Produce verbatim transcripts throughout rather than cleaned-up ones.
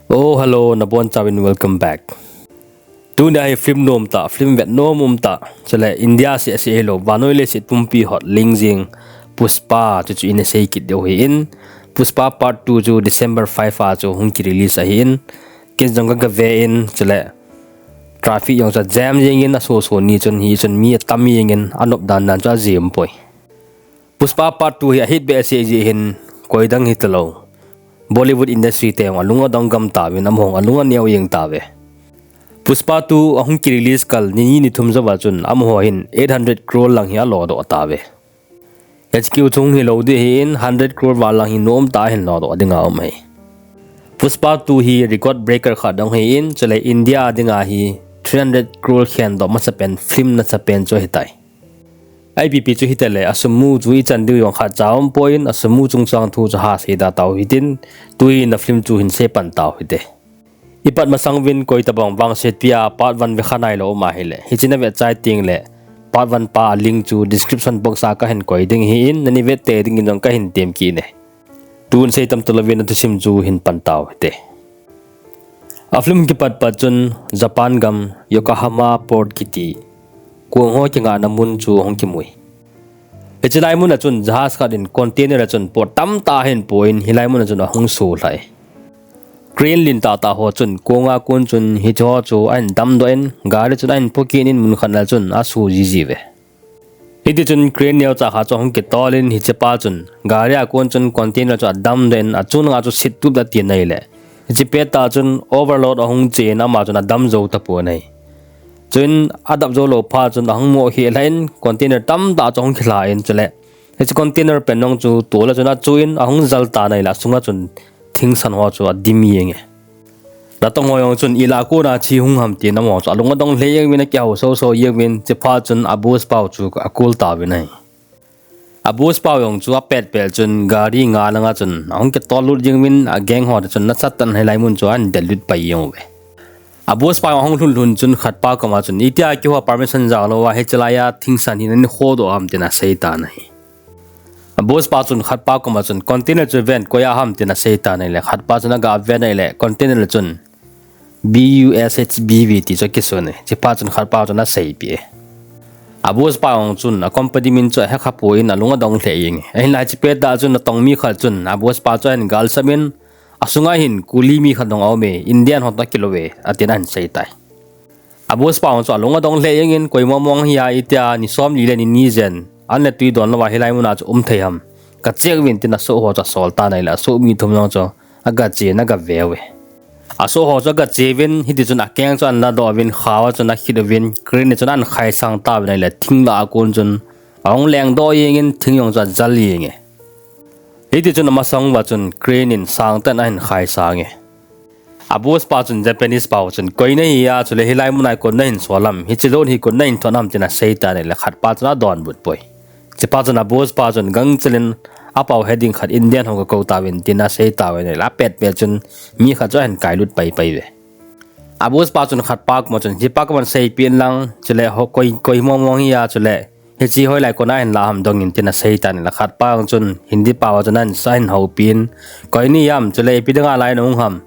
Oh, hello, nabonchauvin welcome back. Tunia hi film nom tah, film vet nom um tah, chule India seh seh hilou, vannoi leiset pumpi hot ling jing Pushpa chu chu ina sei kit diu ahin, Pushpa part two chu December five a chu hung ki release ahin, ken jong ka gave in, chule traffic jong chu jam jeng in, aso so ni chun hichun mi atam jeng in, anop dan dan chu ajih poi. Pushpa part two hi a hit behseh jeh hin koi dang hitalou, Bollywood industry te jong alung adong gam tauvin, amaho jong alung aneo jeng tauve. Pushpa two ahung ki release kal ni ni ni thum jouva chun amaho hin eight hundred crore lang hi alo doh tauve. H Q chung hilou ding ahin, hundred crore val lang hi nom tah a hin lo doh dinga um ahi. Pushpa two hi record breaker khat dong ahin, chule India dinga hi three hundred crore khen doh masapen, film nasapen chu ahitai. Ipi pi chu hitale, asum mu chu ichan diu jong khatcha umpoi, asum mu chungchang thu chu ha sei da tau hitin, tuin a film chu hin sei pan tau hite. Ipat masang uvin koi tabang vangsetpi a part one ve kha nailou um ahile, hiche na vet chai tengle, part one pa a link chu description box a kahin koi ding ahin, nani vet tei dingin jong kahin tem kit e. Tun sei tam talouvin athusim chu hin pan tau hite. A film kipat pat chun Japan gam Yokohama port kiti kong ho kingahna mun chu hung kimu e. Hiche lai mun a chun jahaz khat in container a chun pot tamtah ahin pon, hilai mun a chun ahung sulhah e. Crane lin tahtah ho chun konga kon chun hicheho chu ahin damdoh in, gari chun ahin pokit in mun khat na chun asu jiji uve. Hitichun crane neocha khat chu ahung kitol in, hichepa chun gari a kon chun container chu adamdoh in, achun langa chu sit tup da tin ahile, hiche pettah chun overload ahung che in, ama chun adam jou tapon ahi. Chuin adap jou lou phat chun ahung mo khel in, container tamtah chu ahung khilha in, chule hiche container pen jong chu tol a chun achu in ahung jal tan ahile, asunga chun thingsan ho chu adim jeng e. Natong ho jong chun ilah a kona thi hung ham tin amaho chu alung adong lheh jeng uvin, akihou soso jeng uvin, hiche phat chun a boss pau chu akol tauvin ahi. A boss pau jong chu apet pet chun gari nga langa chun ahung kitol lut jeng uvin, a gang ho chun nasatah in hilai mun chu ahin del lut pai jeng uve. A boss pau ahung lhun lhun chun khatpa koma chun, itia keiho permission jang louva hiche laiya thingsan hi nahin khodoh ham tin asei tan ahi. A boss pa chun khatpa koma chun container chu ven, koi a ham tin asei tan ahile, khatpa chun aga ven ahile container chun B U S H B V ti chu akisun e. Hichepa chun khatpa chun aseipeh e. A boss pa jong chun a company min chu ahe khapon alung adong lheh jeng e. Ahinla hiche pettah chun natong mi khat chun a boss pa chu ahin galsam in, asunga hin kuli mi khat jong aume, Indian ho toh kilou ve, atin ahin sei tai. A boss pa jong chu alung adong lheh jeng in, koima mong hi a itia ni somli le ni ni jen an le tui don louva hilai muna chu um thei ham, ka check uvin tin asoh ho chu asol tan ahile, asoh mi thum jong chu aga che in aga ve uve. Asoh ho chu aga che uvin, hitichun akeng chu ahin ladoh uvin, khao a chun akhit uvin, crane chun ahin khaisang tauvin ahile, thing lah a kon chun ahung lengdoh jeng in, thing jong chu ajal jeng e. Hitichun amasang uva chun crane in sangtah in ahin khaisang e. A boss pa chun Japanese pau chun, koi nahi a, chule hilai muna hi kon nahin sol ham, hiche load hi kon nahin thot ham tin asei tan ahile, khatpa chun adonbut poi. Hichepa chun a boss pa chun gangchel in, apao he ding khat Indian ho kakou tauvin tin asei tauvin ahile, apet pet chun mi khat chu ahin kailut pai pai uve. A boss pa chun khatpa koma chun, hichepa koma seipeh in lang, chule ho koi, koi mong mong hi a, chule hiche hoilai kona hin lah ham dong in tin asei tan ahile, khatpa jong chun Hindi pao a chun ahin sa, ahin houpi in, koi nahi ham, chule ipi dinga lai nahung ham,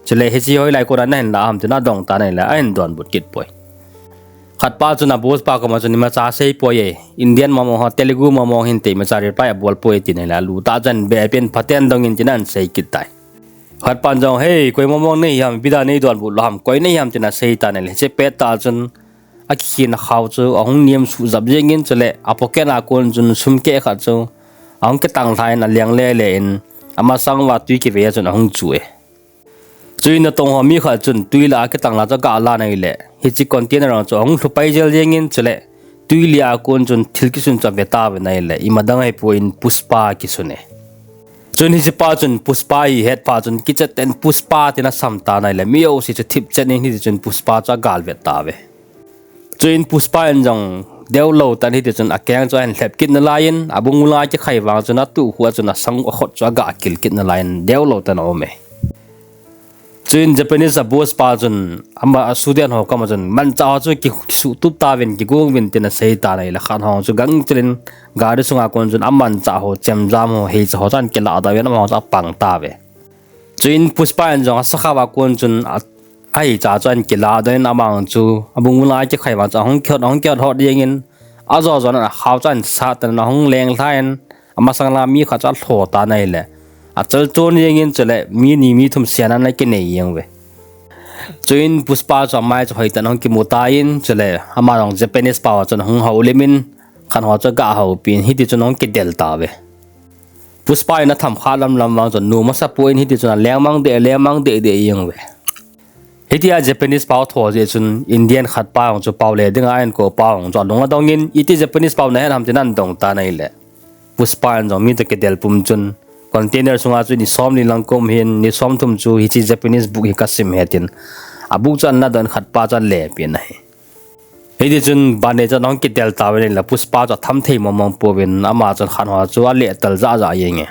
chule hiche hoilai kona nahin lah ham tin adong tan ahile, ahin donbut kit poi. Khatpa chun a boss pa koma chun, imacha asei poi e, Indian mong mong ho, Telugu mong mong hinte, imacha reply abol poi e tin ahile, alu tah chun, bepin phaten dong in tin ahin sei kit tai. Khatpan jong, hei, koima mong nahi ham, ipi dia neidonbut lou ham, koi nahi ham tin asei tan ahile, hiche pettah chun akikhen a khao chu ahung niam suh jap jeng in, chule a pocket a kon chun sum keh khat chu ahung kitang lha in, aleng lele in, amasang uva tui kivei a chun ahung chu e. Chuin natong ho mi khat chun tui lah a kitang la chu aga lan ahile, hiche container jong chu ahung lhu pai jel jeng in, chule tui li a kon chun thil kisun chu ave tauvin ahile, imadang ahipon Pushpa kisun e. Chuin hichepa chun Pushpa hi ahet phat chun kichat tah in Pushpa tin asam tan ahile, mi jouse chu thipchet in hitichun Pushpa chu agalvet tauve. Chuin Pushpa in jong deulou tah in hitichun akeng chu ahin lhep kit nalai in, abung ula kikhai vang chun atuh khu a chun asang akhut chu aga kil kit nalai in, deulou tah in aum e. Chuin Japanese a boss pa chun ama a student ho koma chun, manchah ho chu ki, kisuh tup tauvin, kigong uvin tin asei tan ahile, khat ho chu gangchel in gari sunga kon chun amanchah ho, chemjam ho, heicha ho chu ahin kilah tauvin, amaho chu apang tauve. Chuin Pushpa in jong asakha va kon chun a, ahi cha chu ahin kila doh in amang chu abung bung lai kikhai vang chu ahung kihot, ahung kihot hot ding in ajo jo na khao chu ahin sat tan ahung leng lha in amasang la mi khat chu alho tan ahile achal chun ding in chule mi ni mi thum sian ana kinei jeng ve. Chuin Pushpa chu amai chu hoi tan ahung kimu tan chule ama jong Japanese pau chun ahung houlim in khat ho chu aga houpi in hiti chun ahung kidel ta ve. Pushpa in atham kha lam lam vang chun nu masa pu in hiti chun aleng mang de, leng mang de de jeng ve. Hitia Japanese pau tho jeh chun Indian khat pa jong chu pau le dinga ahin kou pa jong chu alung adong in iti Japanese pau nahet ham tin ahin dong tan ahile Pushpa in jong mi toh kidel pum chun container sunga chu ni som ni lang kaum hin ni som thum chu hiche Japanese book hi kasim ahi tin a book chu ahin la doh in khat pa chu ahin lepi in ahi. Hiti chun banei chun ahung kidel ta uvin ahile Pushpa chu atham thei mong mong pouvin ama chun khat ho chu aleh tal ja ja jeng e.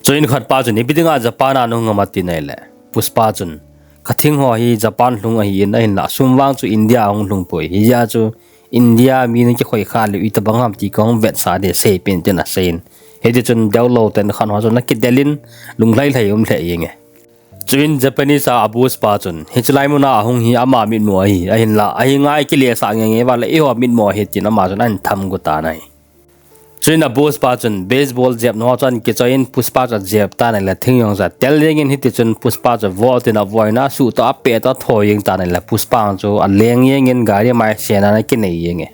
Chuin khat pa chun ipi dinga Japan a nahung ham atin ahile Pushpa chun kathing ho hi Japan lhung ahin ahinla sum vang chu India ahung lhung poi hijeh a chu India mi nakikhoi kha leh itobang ham ti kahung vetsah ding seipeh in tin asei in. Hiti chun deulou tah in khat ho chu ana kidel in lunglhai lhai um lheh jeng e. Chuin Japanese a boss pa chun hiche lai muna ahung hi ama mitmu ahi, ahinla ahi ngai kilesah ngei ngei vale eiho mitmu ahi tin ama chun ahin tham gu tan ahi. Chuin a boss pa chun baseball jep nau chu ahin kichoi in Pushpa chu ajep tan ahile thing jong chu atel jeng in hiti chun Pushpa chu vo tin avo in asuh toh apeh toh atho jeng tan ahile Pushpa jong chu aleng jeng in gari mai sian ana kinei jeng e.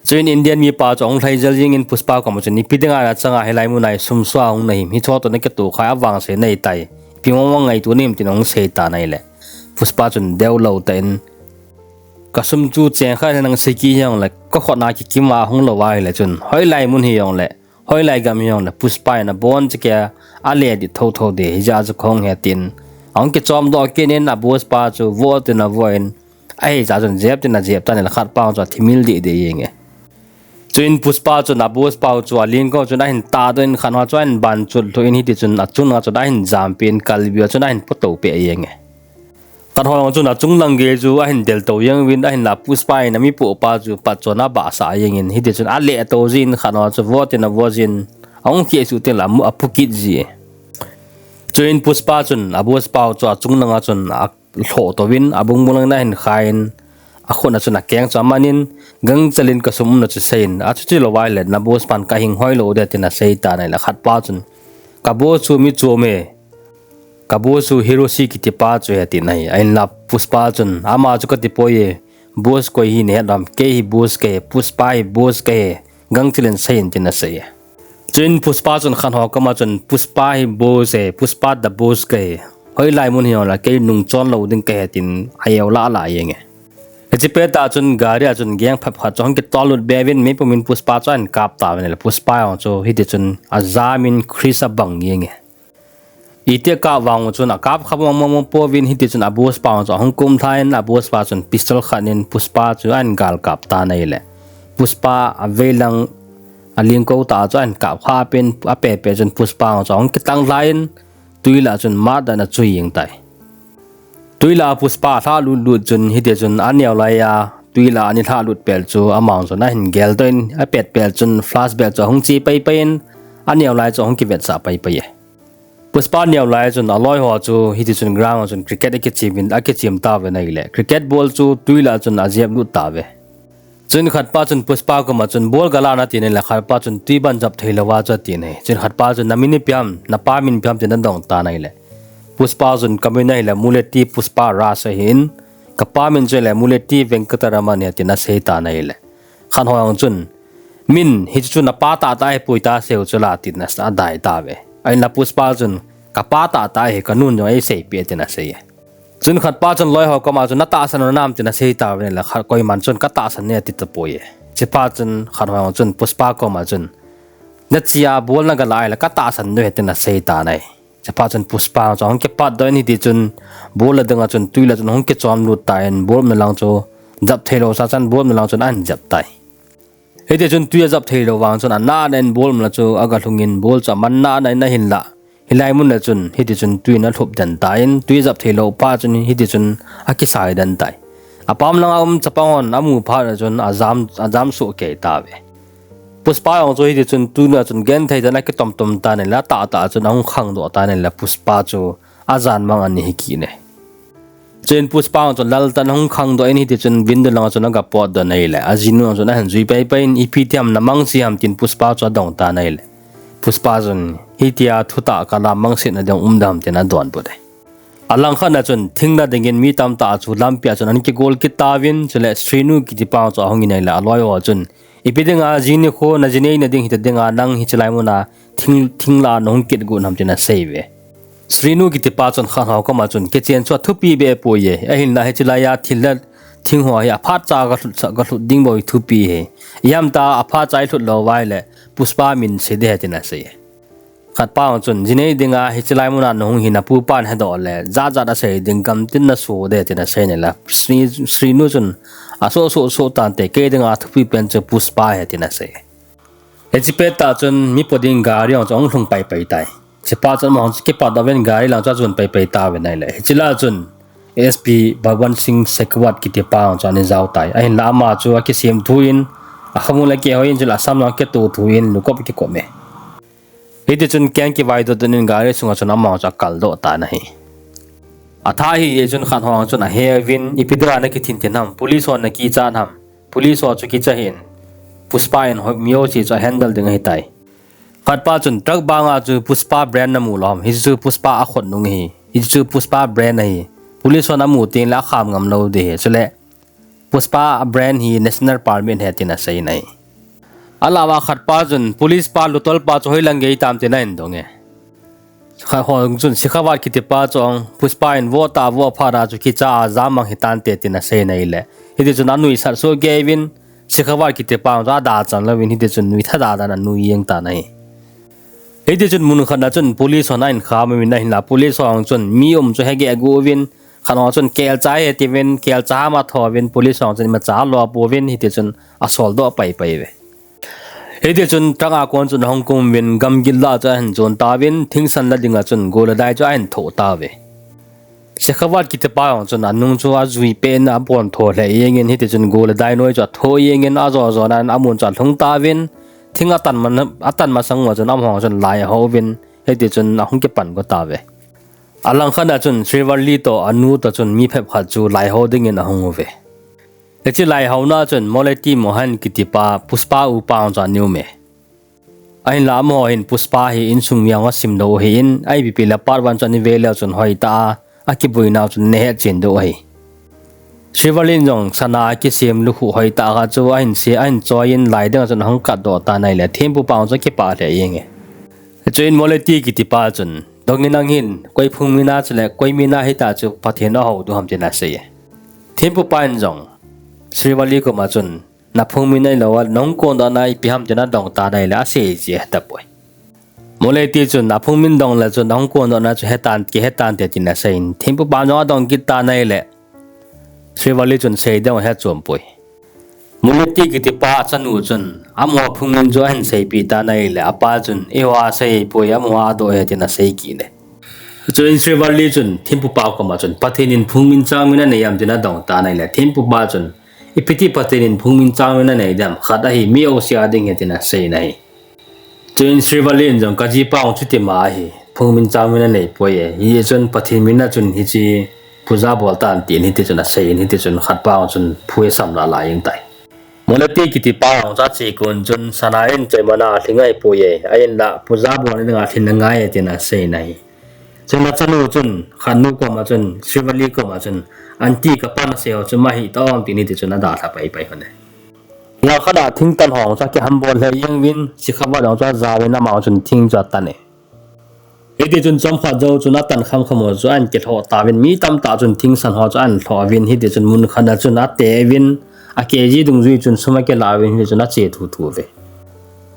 Chuin Indian mipa chu ahung lhai jel jeng in Pushpa koma chun ipi dinga nachanga hilai muna hi sum sua hung nahim, hicho toh nakitoh kha avangse nahi tai, ipi mong mong ngaito nahim tin ahung sei tan ahile Pushpa chun deulou tah in kasum chu cheng khat hinang siki hijongle kakhut na kikim a hung lou ahile chun hoilai mun hijongle hoilai gam hijongle Pushpa in abon cheh kei a ale ding thotho ding hijeh a chu kahung ahi tin ahung kichom doh kit in a boss pa chu vo tin avo in ahi cha chun jep tin ajep tan ahile khat pa chu athimil deh deh jeng e. Chuin Pushpa chun a boss pa chu alingko chun ahin tahdoh in khat ho chu ahin ban chut lhu in hiti chun achung langa chun ahin jampi in kalbi a chun ahin putou peh jeng e. Khat ho jong chun achung lang gei chu ahin deltou jeng uvin ahinla Pushpa in ami poh pa chu patchon abahsah jeng in hiti chun alehtou jin khat ho chu vo tin avo jin ahung kisuh tin la amu apukit ji e. Chuin Pushpa chun a boss pa chu achung langa chun alhoh touvin abung bung lang in ahin khai in akhut a chun akeng chu aman in gangchel in kasum umna chu sei in achuti lou ahile na boss pan kahing hoi lou ding tin asei tan ahile khat pa chun ka boss chu mi chom e, ka boss chu Hiroshi kiti pa chu ahi tin ahi. Ahinla Pushpa chun ama chu kati poi e, boss koi hi nahet ham, kei hi boss kahi, Pushpa hi boss kahi, gangchel in sei in tin asei e. Chuin Pushpa chun khat ho koma chun Pushpa hi boss e, Pushpa the boss kahi, hoilai mun hijongle kei nungchon lou ding kahi tin ajao lah lah jeng e. Hiche pettah chun gari a chun gang phep khat chu ahung kitol lut be uvin mi pumin Pushpa chu ahin kap tauvin ahile Pushpa jong chu hiti chun ajam in crease abang jeng e. Iti akap vang u chun akap kha mong mong mong pouvin hiti chun a boss pa chu ahung kum lha in a boss pa chun pistol khat in Pushpa chu ahin gal kap tan ahile Pushpa avei lang alingko tah chu ahin kap kha peh in apeh peh chun Pushpa chu ahung kitang lha in twi lah chun matah in achui jeng tai. Twi lah a Pushpa alhah lut lut chun hiti chun aneo lai a twi lah a ana lhah lut pel chu ama chun ahin geldoh in apet pel chun flashback chu ahung che pai pai in aneo lai chu ahung kivetsah pai pai e. Pushpa neo lai chun aloi ho chu hiti chun ground a chun cricket akichem in, akichem tauvin ahile cricket ball chu twi lah chun ajep lut tauve. Chuin khat pa chun Pushpa koma chun ball galan atin ahile khat pa chun twi ban jap thei louva chu atin ahi. Chuin khat pa chun na min ipi ham, na pa min ipi ham tin adong tan ahile Pushpa chun ka min ahile Muletti Pushpa Raj ahin, ka pa min chu ahile Muletti Venkataraman ahi tin asei tan ahile khat ho jong chun min hichu chu na pa tahtah ahipoi ta seiu chu la tin adai tauve. Ahinla Pushpa chun ka pa tahtah ahi, ka nun jong eiseipeh tin asei e. Chuin khat pa chun loi ho koma chun na tahsan u nam tin asei tauvin ahile khat koiman chun ka tahsan e ati tapoi e. Chuphat chun khat ho jong chun Pushpa koma chun na che a ball na galah ahile ka tahsan u ahi tin asei tan ahi. Chuphat chun Pushpa chu ahung kipatdoh in hiti chun ball la dinga chun twi lah chun ahung kichom lut tan ball umna lang chu jap thei lou sa chan ball umna lang chun ahin jep tai. Hiti chun twi ajap thei lou vang chun anah nah in ball umna chu aga lhung in ball chu aman nah nah in ahinla hilai mun le chun hiti chun twi in alhup den tan twi ajap thei lou phat chun hiti chun akisai den tai. Apam langa um chapang hon amu phat le chun ajam, ajam soh kei tauve. Pushpa jong chu hiti chun tuna chun genthei tah in akitom tom tan ahile, atah tah chun ahung khangdoh tan ahile, Pushpa chu ajan mang ahi kit e. Chuin Pushpa jong chu lal tah in ahung khangdoh in hiti chun window langa chun agapotdoh in ahile, ajinu jong chun ahin jui pai pai in, ipi ti ham, namangse ham tin Pushpa chu adong tan ahile, Pushpa chun, hitia thutah kala mangsetna ding um dem tin adonbut e. Alangkhat a chun thingna dingin mi tamtah chu lampia chun ana kigol kit tauvin, chule Srinu kitipa chu ahungin ahile, aloi ho chun, ipi dinga jing nikho najinei na ding hita dinga nang hiche lai muna thing, thing lah a nahung kit got ham tin asei uve. Srinu kitipa chun khat ho koma chun, kichen chu athupi behpoi e, ahinla hiche laiya thil le thing ho hi aphat cha galhut, galhut ding bou hi thupi ahi. Ihamtah aphat cha ilhut lou uva ahile, Pushpa min se ding ahi tin asei e. Khatpa jong chun, jinei dinga hiche lai muna nahung hi napupan ahedoh le, jat jat asei ding, gamtin naso ding tin asei in ahile, Sri, Srinu chun, aso so so tante, kei dinga athupi pen chu Pushpa ahi tin asei. Hiche pettah chun mi po ding gari jong chu ahung lhung pai pai tai. Hichepa chun amaho chu kipatdoh uvin gari lang chu ajon pai pai tauvin ahile, hiche lah a chun S P Bhawan Singh Shekhawat kitipa jong chu ana jao tai. Ahinla ama chu akisem thu in, akhamul akihoi in, chule asam jong akito thu in, lukop akikop e. Hiti chun keng kivaidoh doh in gari sunga chun amaho chu akaldoh tan ahi. Athah ahile chun khat ho chun aheuvin, ipi dinga nakithin thin ham, police hon nakichat ham, police ho chu kicha hih in, Pushpa in mi jouse chu ahandle ding ahitai. Khatpa chun truck banga chu Pushpa brand namu lou ham, hichu Pushpa akhut nung ahi, hichu Pushpa brand ahi, police hon amu tengle akham ngam lou ding ahi, chule Pushpa brand hi national permit ahi tin asei in ahi. Alhah uva khatpa chun police pa lutol pa chu hoilang gei tam tin ahin dong e. Khat ho chun Shekhawat kitipa chu Pushpa in vo tah vo phat a chu kicha a jam mang hitante tin asei in ahile, hiti chun anuisat soh gei uvin, Shekhawat kitipa chu adachan louvin hiti chun nuitha dan dan anui jeng tan ahi. Hiti chun mun khat a chun police hon ahin kham uvin ahinla police ho chun mi um chu hegeh got uvin, khat ho chun kelcha ahi tiuvin, kelcha ham athouvin, police ho chun imacha alo pouvin, hiti chun asoldoh pai pai uve. Hiti chun truck a kon chun ahung kum uvin, gamgi lah chu ahin jon tauvin, thingsan la dinga chun go le dai chu ahin thoh tauve. Shekhawat kitipa jong chun anung chu ajui peh in abontho lheh jengin, hiti chun go le dai noi chu athoh jengin, ajo jo nan amun chu alhung tauvin, thing atan man, atan masang uva chun amaho chun lai ahouvin, hiti chun ahung kipan go tauve. Alangkhat a chun Srivalli toh anu toh chun mi phabep khat chu lai ho dingin ahung uve. Hiche lai hona chun Moleti Mohan kitipa Pushpa upa jong chu ana um e. Ahinla amaho hin Pushpa hi insung mi jong asimlou ahin, ipi pi le part one chu ana ve leu chun hoitah a akibuinau chun ana hetchen diu ahi. Srivalli in jong sana akisem lukhuh hoitah khat chu ahin se, ahin choi in lai dinga chun ahung katdoh tan ahile, thempupa jong chu akipah lheh jeng e. Chuin Moleti kitipa chun, dongin nang hin koi phungmin a chule koi min a hitah chu Pathen ahou diu ham tin asei e. Thempupa in jong Srivalli koma chun, naphungmin ahilou a nahung kondohna ipi ham tin adong tan ahile, asei ji ahetapoi. Moleti chun aphungmin dong le chun ahung kondohna chu hetan, kihetante tin asei in, thempupa jong adong kit tan ahile, Srivalli chun sei ding ahetchompoi. Moleti kitipa achanu chun amaho phungmin chu ahin seipeh tan ahile, apa chun, eiho a sei ahipoi, amaho a adoh ahi tin asei kit e. Chuin Srivalli chun thempupa koma chun, Pathen in phungmin changmin anei am tin adong tan ahile, thempupa chun, ipi ti Pathen in phungmin changmin anei dem, khat ahi, mi jouse a ding ahi tin asei in ahi. Chuin Srivalli in jong, kajipa jong chutima ahi, phungmin changmin aneipoi e, hijeh chun Pathen min a chun hiche puja bol tan tin hiti chun asei in, hiti chun khatpa jong chun phu asam lah lah jeng tai. Moleti kitipa jong chu ache kon chun sana in choi mana alhing ahipoi e, ahinla puja bolna dinga lhin angai e tin asei in ahi. Chun achanu chun khatnu koma chun, Srivalli koma chun, aunty, kapan asei ho chu ima hitah ham tin hiti chun adalha pai pai lhon e. Langkhat a thing tan ho chu akihambol lheh jeng uvin, Shekhawat jong chu ajaovin ama chun thing chu atan e. Hiti chun chomkhat jou chun atan khamkham ho chu ahin kilhoh tauvin, mi tamtah chun thingsan ho chu ahin lhoh uvin, hiti chun mun khat a chun ate uvin, a kg dungjui chun sum akilah uvin, hiti chun ache thuthu uve.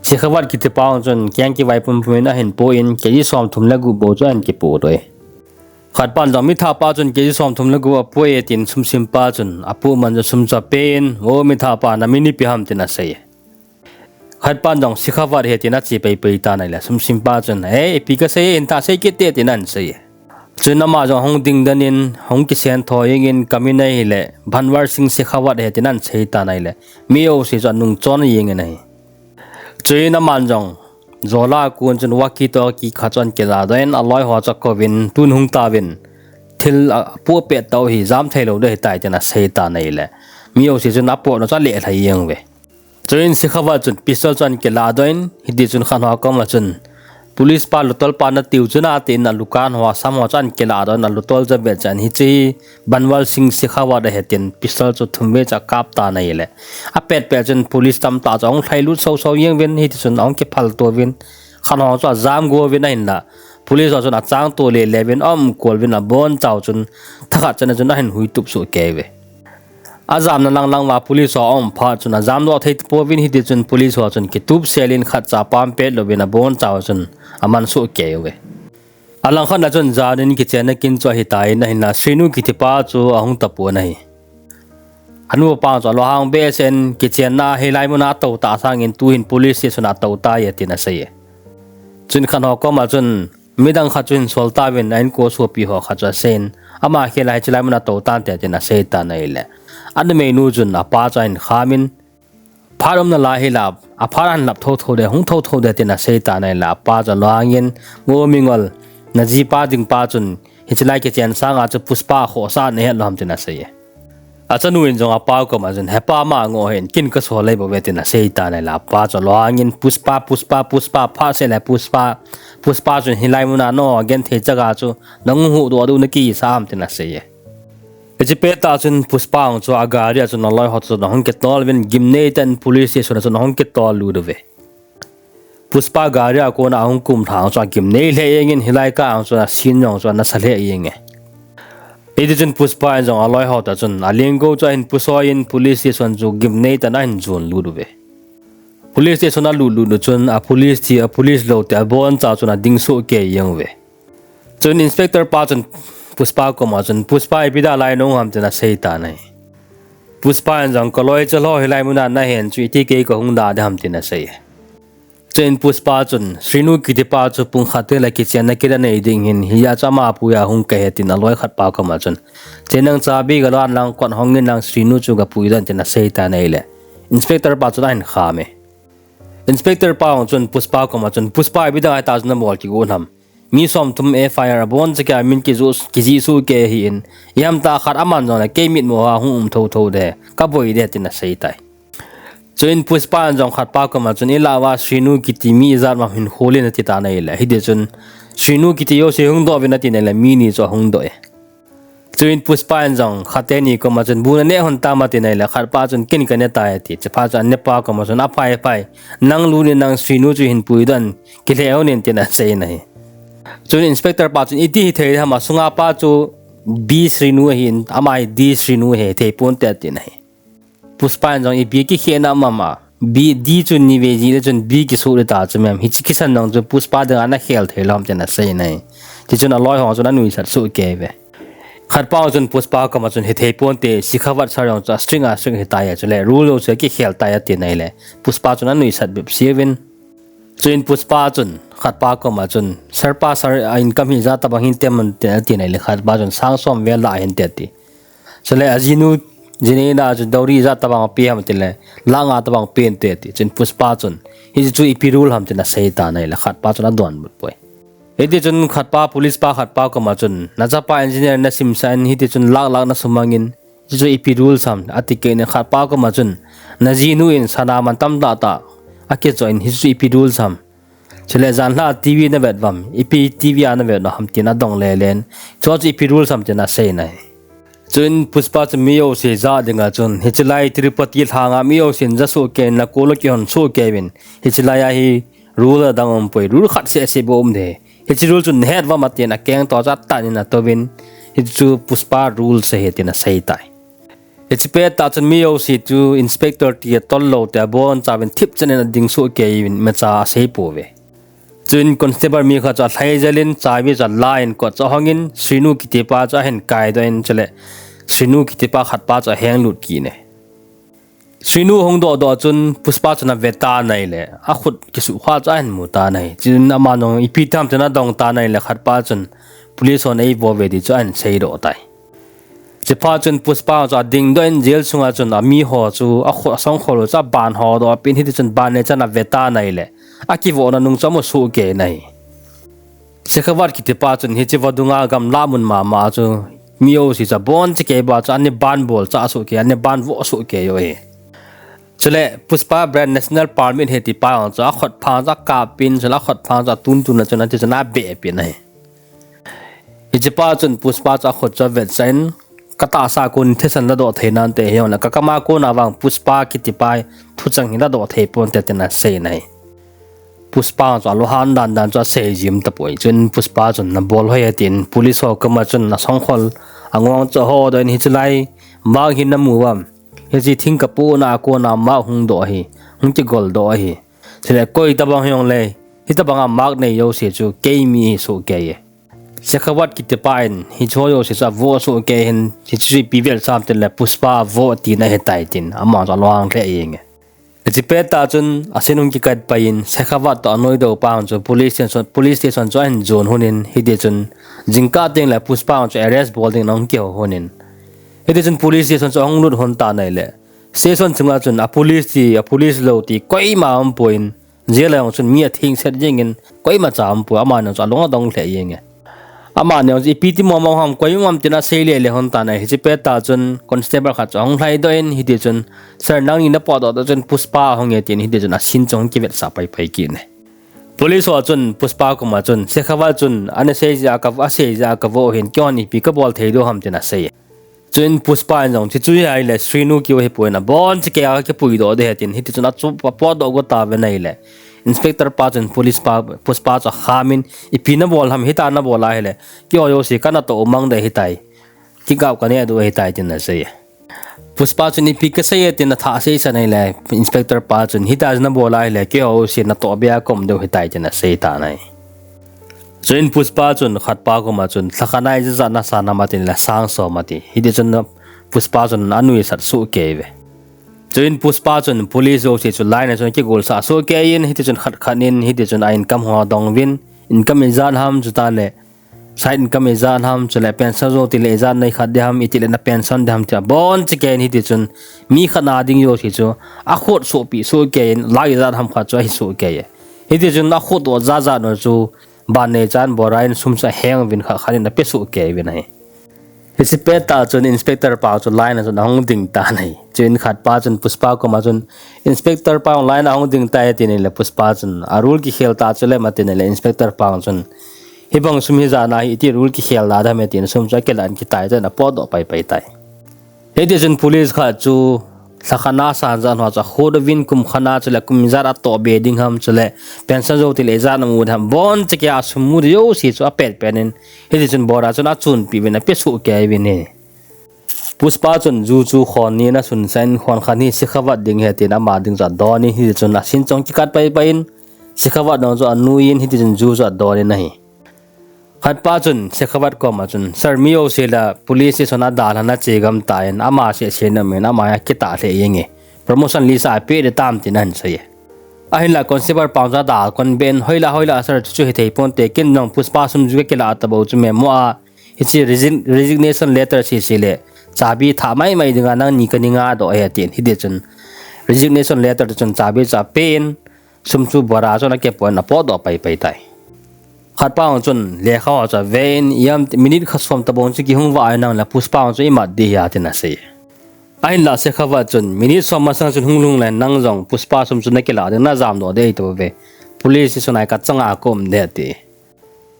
Shekhawat kitipa jong chun keng kivai pumpum in ahin po in, kg somthum le gup bou chu ahin kipoh doh e. Khatpan jong mithahpa chun kg somthum le gup apoi e tin sumsimpa chun apoh man chu sum chu apen, o mithahpa, namin ipi ham tin asei e. Khatpan jong Shekhawat ahi tin ache pai pai tan ahile, sumsimpa chun, e, ipi kasei, hintha sei kit te tin ahin sei e. Chuin ama jong ahung dingden in, ahung kisentho jengin, kamin ahile Bhanwar Singh Shekhawat ahi tin ahin sei tan ahile, mi jouse chu anung chon jengin ahi. Chuin aman jong, jola kon chun walkie talkie khat chu ahin kilah doh in, aloi ho chu akouvin, tun hung tauvin, thil apoh pet tau hi jam thei lou ding ahitai tin asei tan ahile, mi jouse chun apoh nau chu alelhai jeng uve. Chuin Shekhawat chun pistol chu ahin kilah doh in, hiti chun khat ho koma chun, police pa lutol pa natiu chu na tin alukan ho, asam ho chu ahin kilah doh in, alutol chu avet chun, hiche hi Banwal Singh Shekhawat ahi tin pistol chu thum vei chu akap tan ahile, apet pet chun police tamtah chu ahung lhailut soso jeng uvin, hiti chun ahung kiphal to uvin, khat ho chu ajam go uvin ahinla, police ho chun achang to lele uvin, aum kol uvin, abonchau chun thakhat chana chun ahin huitup soh kei uve. Ajamna lang lang uva police ho aum phat chun ajam doh thei tapouvin, hiti chun police ho chun kitup sel in khatcha pam pet louvin abonchau chun aman soh kei uve. Alangkhat na chun jan in kichenna kin chu ahitan ahinla, Srinu kiti pa chu ahung tapon ahi. Anu apa chu alunghang behseh in, kichenna hilai muna atou tah sangin tuhin police station a atou tai tin asei e. Chuin khat ho koma chun midang khat chu ahin sol tauvin, a inko sopi ho khat chu asei in, ama khel a hiche lai muna atou tante tin asei tan ahile, anumeinu chun apa chu ahin kham in, phat umna lai hila, aphat ahin lap thotho ding, hung thotho ding tin asei tan ahile, apa chu alunghang in, Ngo Mingol, najipa ding pa chun hiche lai kichen sanga chu Pushpa khohsah nahet lou ham tin asei e. Achanu in jong apa koma chun, hepa, ama ngoh hih in, kin kasol lei bou ve tin asei tan ahile, apa chu alunghang in, Pushpa, Pushpa, Pushpa, phat seh le Pushpa, Pushpa chun hilai muna nagenthei chaga chu nahung huhdoh diu nakihisah ham tin asei e. Hiche pettah chun Pushpa jong chu agari a chun aloi ho toh chun ahung kitol uvin, gimnei tah in police station a chun ahung kitol lut uve. Pushpa gari a kona ahung kumlha jong chu agimnei lheh jeng in, hilai kah jong chu a scene jong chu anasa lheh jeng e. Hiti chun Pushpa in jong aloi ho toh chun alengkou chu ahin pusoi in police station chu gimnei tah in ahin jon lut uve. Police station alut lut u chun a police thi, a police lou te abonchau chun ading soh kei jeng uve. Chuin inspector pa chun Pushpa koma chun, Pushpa, ipi dia lai nahung ham tin asei tan ahi. Pushpa in jong, kaloi chal ho hilai muna nahen chu iti kei kahung da ding ham tin asei e. Chuin Pushpa chun, Srinu kiti pa chu pung khat teng le kichenna kin anei ding ahin, hijeh chun ama pui a hung kahi tin aloi khat pa koma chun, che nang, chabi galan lang, kot hong in lang, Srinu chu gapui doh in tin asei tan ahile, inspector pa chun ahin kham e. Inspector pa jong chun Pushpa koma chun, Pushpa, ipi dia tah chu nabol kigon ham. Mi somthum F I R abonchan a min kijih, kijih soh kei ahin, ijemtia khat aman jong le kei mitmu a hung um thotho ding, kaboi ding tin asei tai. Chuin Pushpa in jong khat pa koma chun, ilah uva Srinu kiti mi ijat ham hin khol in ati tan ahile, hiti chun Srinu kiti jouse hung doh uvin ati nai le, mi ni chu ahung doh e. Chuin Pushpa in jong khat teni koma chun, bu naneh hon tam ati nai le, khat pa chun, ken kaneh tai ati. Chuphat chun anepa koma chun, aphai, aphai, nang lut in nang Srinu chu hin pui doh in, kilheh hon in tin asei in ahi. Chuin inspector pa chun, iti hithei ham, asunga pa chu B Srinu ahin, ama hi D Srinu ahi, hithei ponte atin ahi. Pushpa in jong, ipi kikhehna um am, B, D chu ni vei jih le chun B kisoh ding ta chu mem. Hiche kisan jong chu Pushpa dinga nakhel thei lou ham tin asei in ahi. Tichun aloi ho chun anuisat soh kei uve. Khat pa chun Pushpa koma chun, hithei ponte, Shekhawat sir jong chu a strict a strict ahitai, chule rule jouse akikhel tai ati nai le, Pushpa chun anuisat bep seh uvin. Chuin Pushpa chun khat pa koma chun, sir pa, sir, a income hi ijat tobang hinte ham ati nai le, khat pa chun sang som vel lah hinte ati. Chule ajinu, jineina chu dowry ijat tobang pe ham ati le, lakh nga tobang pe inte ati. Chuin Pushpa chun, hiche chu ipi rule ham tin asei tan ahile, khat pa chun adonbut poi. Hiti chun khat pa, police pa khat pa koma chun, nachapa engineer nasimsah in, hiti chun lakh lakh nasumang in, hiche chu ipi rules ham ati kit in, khat pa koma chun, najinu in sana man tamtah tah akichoh in, hiche chu ipi rules ham. Chule janhi a T V navet uvam, ipi T V a navet u ham tin adong lele in, chu chu ipi rules ham tin asei in ahi. Chuin Pushpa chun mi jouse jah dinga chun, hiche lai Tirupati lhanga mi jousen ja soh kei in, nakol akihon soh kei uvin, hiche lai a hi rule adang umpoi, rule khat seh seh bou um ding ahi. Hiche rule chu nahet uvam atin akeng toh chu atan in atouvin, hiche chu Pushpa rules ahi tin asei tai. Hiche pettah chun mi jouse chu inspector ti atol lou te abonchauvin thipchan in ading soh kei uvin, imacha asei pouve. Chuin constable mi khat chu alhai jel in, chabi chu alan kot chu ahong in, Srinu kiti pa chu ahin kaidoh in, chule Srinu kiti pa khat pa chu aheng lut kit in ahi. Srinu hung doh doh chun Pushpa chun ave tan ahile, akhut kisuh kha chu ahin mu tan ahi. Chuin aman jong ipi ti ham tin adong tan ahile, khat pa chun police hon eivo uve ti chu ahin seidoh tai. Chuphat chun Pushpa chu adingdoh in jail sunga chun ami ho chu a kho-, asongkhol chu aban hodoh pin, hiti chun ban neichan ave tan ahile, akivohna nung chu amu sohkei in ahi. Shekhawat kitipa chun hiche vadunga gamla mun mama chu mi jouse chu abonchakei ba chu ana ban bolchah sohkei, ana ban voh sohkei u ahi. Chule Pushpa brand national permit ahi tipa jong chu akhut phang chu akap pin, chule akhut phang chu atuntun a chun ati chun abeh pin ahi. Hichepa chun Pushpa chu akhut chu avetsah in, katahsa kon thisan ladoh thei nante, hijongle kakama kona vang Pushpa kitipa thuchang hi ladoh thei ponte tin asei in ahi. Pushpa chu alunghan dandan chu aseijin tapoi. Chuin Pushpa chun nabol hoi e tin police ho koma chun asongkhol angong chu ahodoh in, hiche lai mark hi namu uvam? Hiche thingkapona a kona mark hung doh ahi, hung kigoldoh ahi. Chule koi tabang hijongle, hitobanga mark nei jouse chu kei mi hi sohkei e. Shekhawat kitipa in hicheho jouse chu avoh sohkei hin, hiche chu ipi vetsah ham tile Pushpa avoh tina ahitai tin ama chu alunghang lheh jenge. Hiche pettah chun asin hung kikat pai in, Shekhawat toh anoidoh pa chu police station, police station chu ahin jon lhon in, hiti chun jingkah tengle Pushpa chu arrest bol dingin ahung kihou lhon in, hiti chun police station chu ahung lut lhon tan ahile, station chunga chun a police ti, a police lou ti koima aumpoi, jail a jong chun mi athengset jengin koimacha aumpoi, amani jong chu alung adong lheh jenge. Amani jong chu ipi ti mong mong ham, koi um am tin asei lele lhon tan ahi. Hiche pettah chun constable khat chu ahung lhaidoh in, hiti chun, Sir, nangni napotdoh toh chun Pushpa ahung e, tin hiti chun asin chu ahung kivetsah paipai kit in ahi. Police ho chun Pushpa koma chun, Shekhawat chun ana sei jeh a ka, asei jeh a kavoh hin, keihon ipi kabol thei diu ham, tin asei. Chuin Pushpa in jong, hiche chu ahile Srinu keu ahipoi, abonchakei a kakipuidoh ding ahi, tin hiti chun achu, apotdoh got tauvin ahile, Inspector pa chun police pa, Pushpa chu akham in, ipi nabol ham, hitia nabol ahile keiho jouse kanatoh u mang ding ahitai, kikap kaneh diu ahitai, tin asei. Pushpa chun ipi kasei e tin athah seisan ahile, Inspector pa chun hitia nabol ahile keiho jouse natoh beh a kaum diu ahitai, tin asei tan ahi. Chuin Pushpa chun khatpa koma chun, lhakhat a ijat jat nasan ham, atin ahile sang som ati. Hiti chun Pushpa chun anuisat sohkei uve. Chuin Pushpa chun police jouse chu line a chun akigolsah sohkei in, hiti chun khat khat in hiti chun a income ho adong uvin, income ijat ham, chuteng le side income ijat ham, chule pension jou tile ijat nei khat ding ham, itile na pension ding ham, ti abonchakei in hiti chun mi khat a ding jouse chu akhut sohpeh sohkei in, lakh ijat ham khat chu ahi sohkei e. Hiti chun akhutdoh jat jat u chu ban neichan bora in sum chu aheng uvin, khat khat in ape sohkei uvin ahi. Hiche pettah chun Inspector pa chu line a chun ahung ding tan ahi. Chuin khatpa chun Pushpa koma chun, Inspector pa jong line a ahung ding tai, atin ahile Pushpa chun, a rule kikhel ta chule, atin ahile Inspector pa chun, hibang sum hi ijat a hi iti rule kikhel da ham e, tin sum chu akilah in kitai tan, apotdoh paipai tai. Hiti chun police khat chu lhakhat a san jat ho chu akhut uvin, kum khat a chule kum ijat atoh be ding ham, chule pension jou tile ijat amu ding ham, abonchakei a sum mu jouse chu apet pet in, hiti chun bora chun achunpeh uvin ape sohkei uvin ahi. Pushpa chun ju chu khon ni ana sunsah in, khon khat hi Shekhawat ding ahi tin ama ding chu adon in, hiti chun asin chu ahung kikat paipai in, Shekhawat jong chu anui in, hiti chun ju chu adon in ahi. Khatpa chun Shekhawat koma chun, Sir, mi jouse la police station a dalhan ache gam tan, ama seh seh na min, ama akitah lheh jenge. Promotion list a apeh ding tam, tin ahin sei e. Ahinla constable pa chu adalkon be in, hoilah, hoilah sir, chuchu hithei ponte, ken jong Pushpa sum chu kakilah tabou chu memo a, hiche resign-, resignation letter sese le chabi thah maimai dinga nangni kana ngadoh ahi, atin. Hiti chun resignation letter chun chabi chu apen, sum chu bora chun akipon, apotdoh paipai tai. Khatpa jong chun lekha ho chu aven, ijat minute khat som tabang chu kihung vah inlang le Pushpa jong chu imat ding ahi, atin asei. Ahinla Shekhawat chun minute som masang chun hung lhung le nang jong Pushpa sum chu nakilah ding, najamdoh ding ahitauve. Police station a kachanga kaum ding, ati.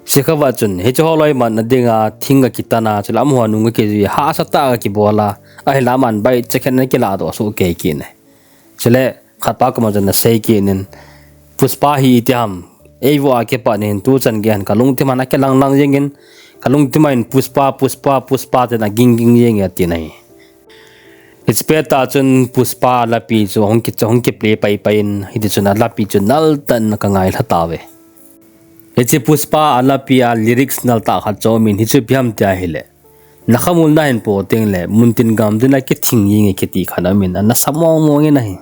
Shekhawat chun, hiche ho loi matna dinga thing akitan a, chule amaho nung akijui, hahsa tah a akibol a, ahinla aman baichakhen in akilahdoh sohkei kit in ahi. Chule khatpa koma chun asei kit in, Pushpa hi iti ham, eivoh a kipat in tuchan geiyin kalungthim a akilang lang jengin, kalungthim a hin Pushpa, Pushpa, Pushpa tin aging ging jenge, atin ahi. Hiche pettah chun Pushpa lapi chu ahung ki, ahung kiplay paipai in, hiti chun alapi chu naltah in kangailha tauve. Hiche Pushpa alapi a lyrics naltah khat chu aumin, hichu ipi ham tia ahile, nakhamulna hin po tengle muntin gamtin a kithing jenge kiti khat aumin, anasa mong mong in ahi.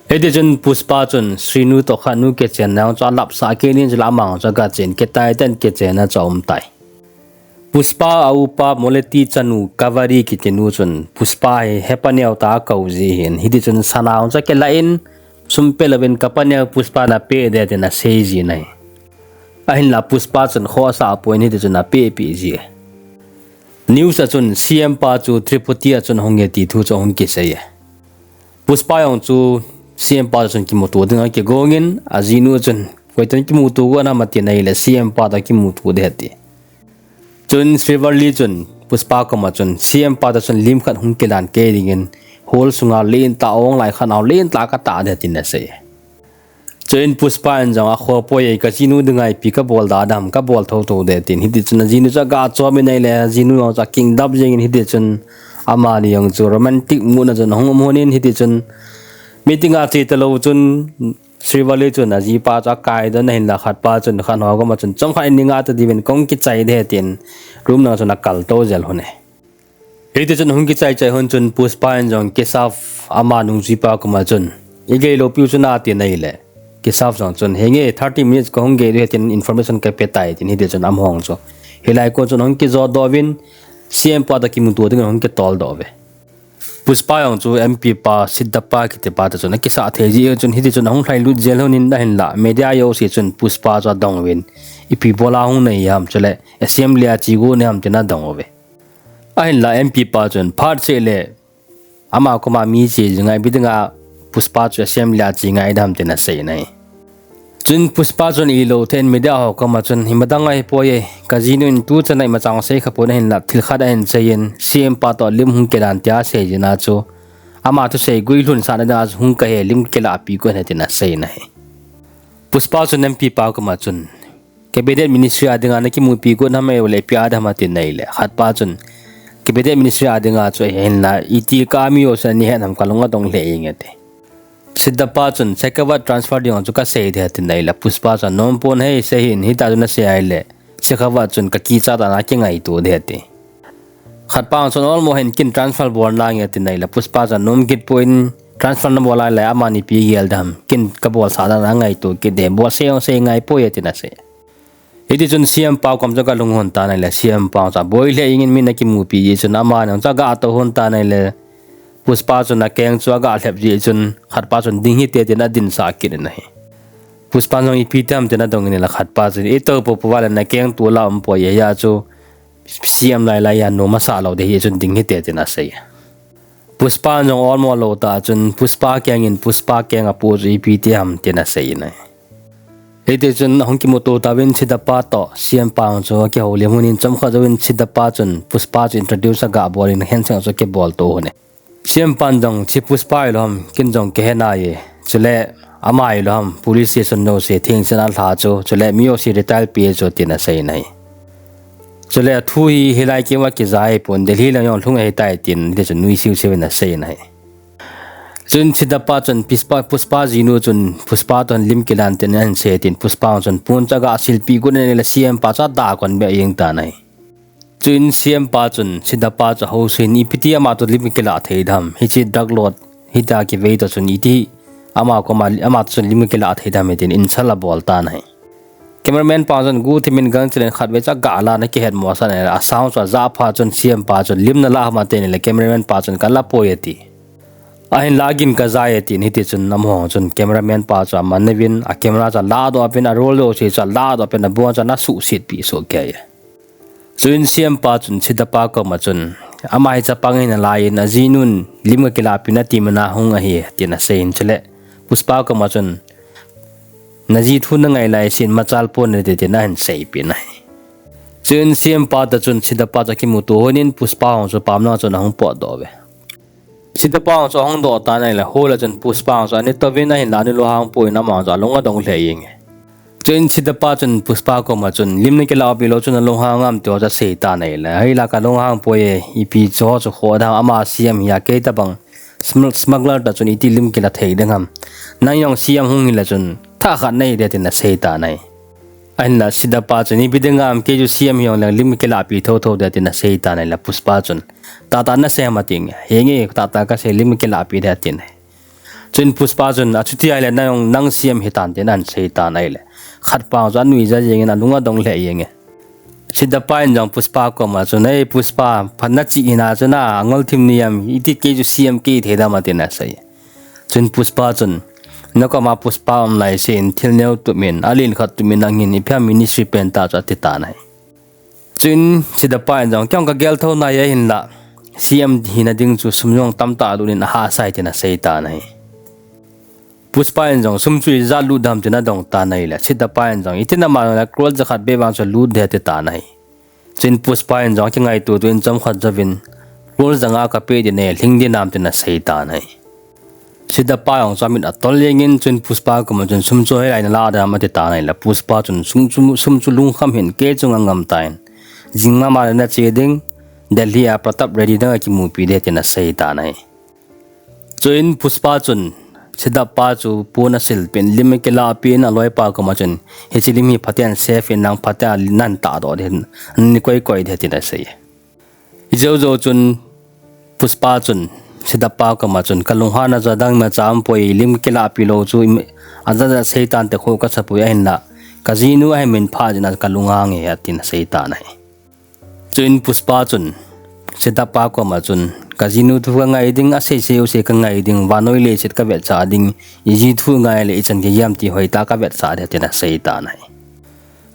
Hiti chun Pushpa chun Srinu toh khat nu kichenna jong chu alapsah kit in, chule ama jong chu agachen, kitaitah in kichenna chu aumtai. Pushpa a upa Moleti chanu Kaveri kiti nu chun Pushpa hi hepaneo ta akou ji hin, hiti chun sana chu akilah in, sum pe louvin kapaneo Pushpa napeh ding tin asei ji ahi. Ahinla Pushpa chun khohsah pon hiti chun apeh peh ji. News a chun C M pa chu Tripoti a chun ahung e ti thu chu ahung kisei e. Pushpa jong chu C M pa chun kimuto ding akigong in, ajinu chun, "Koi toh kimuto go nam?" ati nai le, "C M pa toh kimuto ding," ati. Chun Srivalli chun Pushpa koma chun, "C M pa toh chun lim khat hung kilan kei dingin, hall sunga lentah ong lai khat nau lentah katah ding," tin asei. Chuin Pushpa in jong akhoh poi e, "Kajinu dinga ipi kabol da dam, kabol thotho ding," tin. Hiti chun ajinu chu aga chom in ahile, ajinu jong chu akingdap jeng in hiti chun amani jong chu romantic mood a chun ahung um hon in hiti chun meeting a che talou chun Srivalli chun ajipa chu akai don ahinla khatpa chun khat ho koma chun, "Chomkhat in nei ngah ta diuvin kahung kichai ding," tin room lang chun akal to jel hon e. Hiti chun ahung kichai chai hon chun Pushpa in jong Keshav ama nungjuipa koma chun, "Igei lou piu chu na," ati nai le, Keshav jong chun, "Henge, thirty minutes kahung gei diu ahi tin information kape tai," tin hiti chun amaho jong chu hilai kon chun ahung kijot doh uvin, C M pa toh kimuto ding ahung kitol doh uve. Pushpa jong chu M P pa Siddhappa kiti pa toh chun akisah thei ji chun hiti chun ahung lhailut jel hon in ahinla media jouse chun Pushpa chu adong uvin, "Ipi bol a hung nai ham, chule assembly a che go nai ham?" tin adong uve. Ahinla M P pa chun, "Phat seh le ama koma mi che ji ngai, ipi dinga Pushpa chu assembly a che ngai dam?" tin asei nai. Chun Pushpa chun ilou thei in media ho koma chun, "Hi madang ahi poi e, kajinu in tuchan a ima chang sei kha pon ahinla thil khat ahin sei in, C M pa toh lim hung kilan tia asei jin a chu ama thusei guilhun sahna dinga chu hung kahi, lim kilah pi got in," tin asei nai. Pushpa chun M P pa koma chun, "Cabinet ministry a dinga nakimupi got nam, ahilou le ipi a dam?" ati nai le, khatpa chun, "Cabinet ministry a dinga chu ahinla, iti kami ho chu nei het nam, kalung adong lheh jeng e," ati. Siddhappa chun, "Shekhawat transfer ding chu kasei ding," ati nai le, Pushpa chun, "Nom pon hei, sei hih in, hita chu nasei ahile Shekhawat chun kakicha tan akingaito ding," ati. Khatpa chun, "Olmo hen, ken transfer bol nange," ati nai le, Pushpa chun, "Nom kit poi in, transfer nabol ahile amani ipi gel dam, ken kabol sah dan angaito kit ding, bol sei jong sei ngai poi e," tin asei. Hiti chun C M pa kom chu agalhung hon tan ahile, C M pa chu aboi lheh jeng in, min akimupi ji chun amani jong chu agatou hon tan ahile, Pushpa chun akeng chu agalhep ji chun khatpa chun, "Ding hite," tin adinsah kit in ahi. Pushpa jong, "Ipi ti ham?" tin adong in ahile khatpa chun, "Itou popo vale nakeng tol a um poi e, hia chu C M lailai a nom asah lou ding ahi chun ding hite," tin asei. Pushpa jong olmo lou tah chun Pushpa keng in, Pushpa keng apoh chu, "Ipi ti ham?" tin asei nai. Hiti chun ahung kimuto tauvin Siddhappa toh C M pa jong chu akihoulim hon in chomkhat jouvin Siddhappa chun Pushpa chu introduce agabol in handshake chu akibol to hon e. C M pan jong, "Hiche Pushpa hilou ham, ken jong kahe nai e. Chule ama hilou ham, police station jouse thengchan a alha chu, chule mi jouse retire pi e chu," tin asei nai. Chule, "Athu hi hilai keiva kija ahipon, Delhi lang jong lhung ahitai," tin hiti chun nuisiu siu in asei nai. Chun Siddhappa chun Pushpa, Pushpa jinu chun Pushpa toh lim kilan tin ahin sei tin Pushpa chun pon chu agasilpi got in ahile C M pa chu adakon be jeng tan ahi. Chuin C M pa chun Siddhappa chu ahousuh in, "Ipi ti ama toh lim kilah thei dam? Hiche drug lord hitia kivei toh chun iti ama koma, ama toh chun lim kilah thei dam?" tin insult abol tan ahi. Cameraman pa chun guhthim in gangchel in khatvei chu agalah in akihetmo sah in ahile, a sound chu ajah phat chun C M pa chun, "Lim nalah ham?" ati nai le cameraman pa chun, "Kala poi," ati. "Ahinla agin kajai e," tin hiti chun amaho chun cameraman pa chu aman uvin, a camera chu alah doh uvin, a roll jouse chu alah doh uvin, abon chu ana suhset pi soh kei e. Chuin C M pa chun Siddhappa koma chun, "Ama hi chapang ahi nalai in, ajinun lim kakilah pi in ati man a hung ahi," tin asei in chule Pushpa koma chun, "Naji thu nangai lai sin machal pon nate," tin ahin seipeh in ahi. Chuin C M pa toh chun Siddhappa chu akimuto hon in Pushpa ho chu pamlang chun ahung potdoh uve. Siddhappa ho chu ahung doh tan ahile, hall a chun Pushpa ho chu ana touvin ahinla ana lunghang poi in ama ho chu alung adong lheh jeng e. Chuin Siddhappa chun Pushpa koma chun, "Lim nakilah pi lou chun nalunghang am?" tiho chu asei tan ahile, "Hoilai kalunghang poi e, ipi chu ho chu khoh dam, ama C M hi a kei tabang smug-, smuggler toh chun iti lim kila thei ding ham. Nang jong C M hung hile chun thah khat nahi ding," tin asei tan ahi. Ahinla Siddhappa chun, "Ipi ding ham, kei chu C M hijongle lim kilah pi thotho ding," tin asei tan ahile Pushpa chun, "Tahtah nasei ham?" ati nge. "Henge, tahtah kasei, lim kilah pi ding," ati nai. Chuin Pushpa chun, "Achuti ahile nang jong nang C M hitan," tin ahin sei tan ahile, khatpa chu anuija jeng in alung adong lheh jeng e. Siddhartha in jong Pushpa koma chun, "Ei Pushpa, phat nachi hina chun angol thim ni am, iti kei chu C M kei thei dam," atin asei. Chuin Pushpa chun, "Nakoma Pushpa um lai sin, thil neo tumin, alen khat tumin nangin ipi ham ministry pen ta chu," ati tan ahi. Chuin Siddhartha in jong, "Kei jong kagel tho nai ahinla, C M hina ding chu sum jong tamtah lut in ahahsa e," tin asei tan ahi. Pushpa in jong, "Sum chu ijat lut dam?" tin adong tan ahile, Siddhartha in jong, "Iti nama jong le crore jakhat bep vang chu lut ding," ati tan ahi. Chuin Pushpa in jong kingaito to in chomkhat jouvin, "Crore janga kapeh ding e, lhing ding nam?" tin asei tan ahi. Siddhartha jong chu amit atol jengin, chuin Pushpa koma chun, "Sum chu hoilai nala dam?" ati tan ahile, Pushpa chun, "Sum chu, sum chu lungkham hih in, kei chu ngam ngam tan. Jing mama le nache ding, Delhi a Pratap Reddy dang a kimupi ding," tin asei tan ahi. Chuin Pushpa chun Siddhartha chu pon asilpeh in, lim akilapi in, aloipa koma chun, "Hiche lim hi phaten save in, nang phaten nan tahdoh ding, nan koi koi ding," tin asei. Hijou jou chun Pushpa chun Siddhartha koma chun, "Kalunghan a chu adang imacha umpoi, lim kilapi lou chu im-, ajat jat sei tante kho kasapoi, ahinla kajinu ahin min pha jeh in kalunghang e," atin asei tan ahi. Chuin Pushpa chun Siddhartha koma chun, "Kajinu thu kangai ding, asei sei u sei kangai ding, vannoi leiset kavetsah ding, iji thu ngai le ichan kigel ham ti hoitah a kavetsah ding," tin asei tan ahi.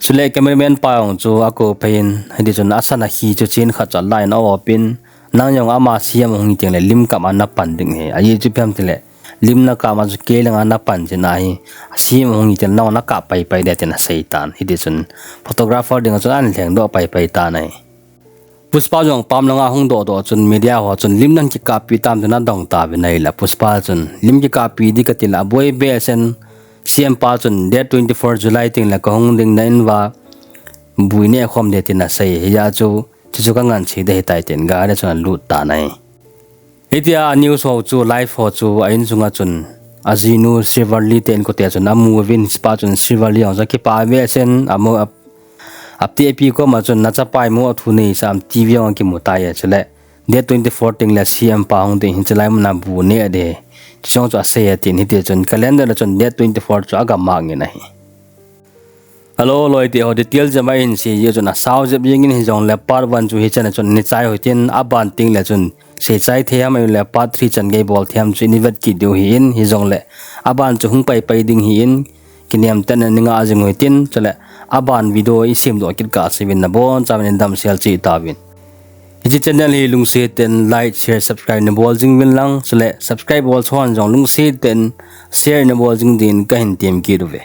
Chule cameraman pa jong chu akou phei in, hiti chun asan akhi chu chen khat chu alan a-op in, "Nang jong ama C M hung hi teng le lim kap a napan ding ahi. Ajeh chu ipi ham tile, lim nakap a chu kei langa napan jeh in ahi, C M hung hi teng le nang nakap pai pai ding," tin asei tan. Hiti chun photographer dinga chun ahin lhengdoh pai pai tan ahi. Pushpa jong pam langa hung doh doh chun media ho chun, "Lim nan kikappi tam?" tin adong tauvin ahile, Pushpa chun, "Lim kikappi ding kati le, aboi behseh in C M pa chun, 'Date twenty four July teng le kahung ding, na in uva bu ineh khom ding e,' tin asei. Hijeh chun, chuchu kangansei ding ahitai," tin gari a chun alut tan ahi. Hitia news ho chu, live ho chu a insunga chun ajinu Srivalli te inkote chun amu uvin, hichepa chun Srivalli jong chu akipah behseh in, amu a, atehpi koma chun, "Nachapa imu a thu neisah am, T V jong akimu tai e, chule date twenty four teng le C M pa hung ding, hiche lai muna bu neh ding, chuche jong chu asei e," tin hiti chun calendar a chun date twenty four chu aga mark in ahi. Hello, loi te ho, detail jama in sei jeh chun asao jep jengin, hijongle part one chu hichan a chun ina chai u hitin, aban teng le chun seichai thei ham ahile part three chan gei bol thei ham chu ina vet kit diu ahin, hijongle aban chu hung pai pai ding ahin, kinem tah in nei ngah jing u hitin, chule aban video isem doh kit kah seuvin nabonchauvin damsel cheh tauvin. Hiche channel hi lungset in like, share, subscribe nabol jing uvin lang, chule subscribe bol chon jong lungset in share nabol jing din kahin tem kit uve.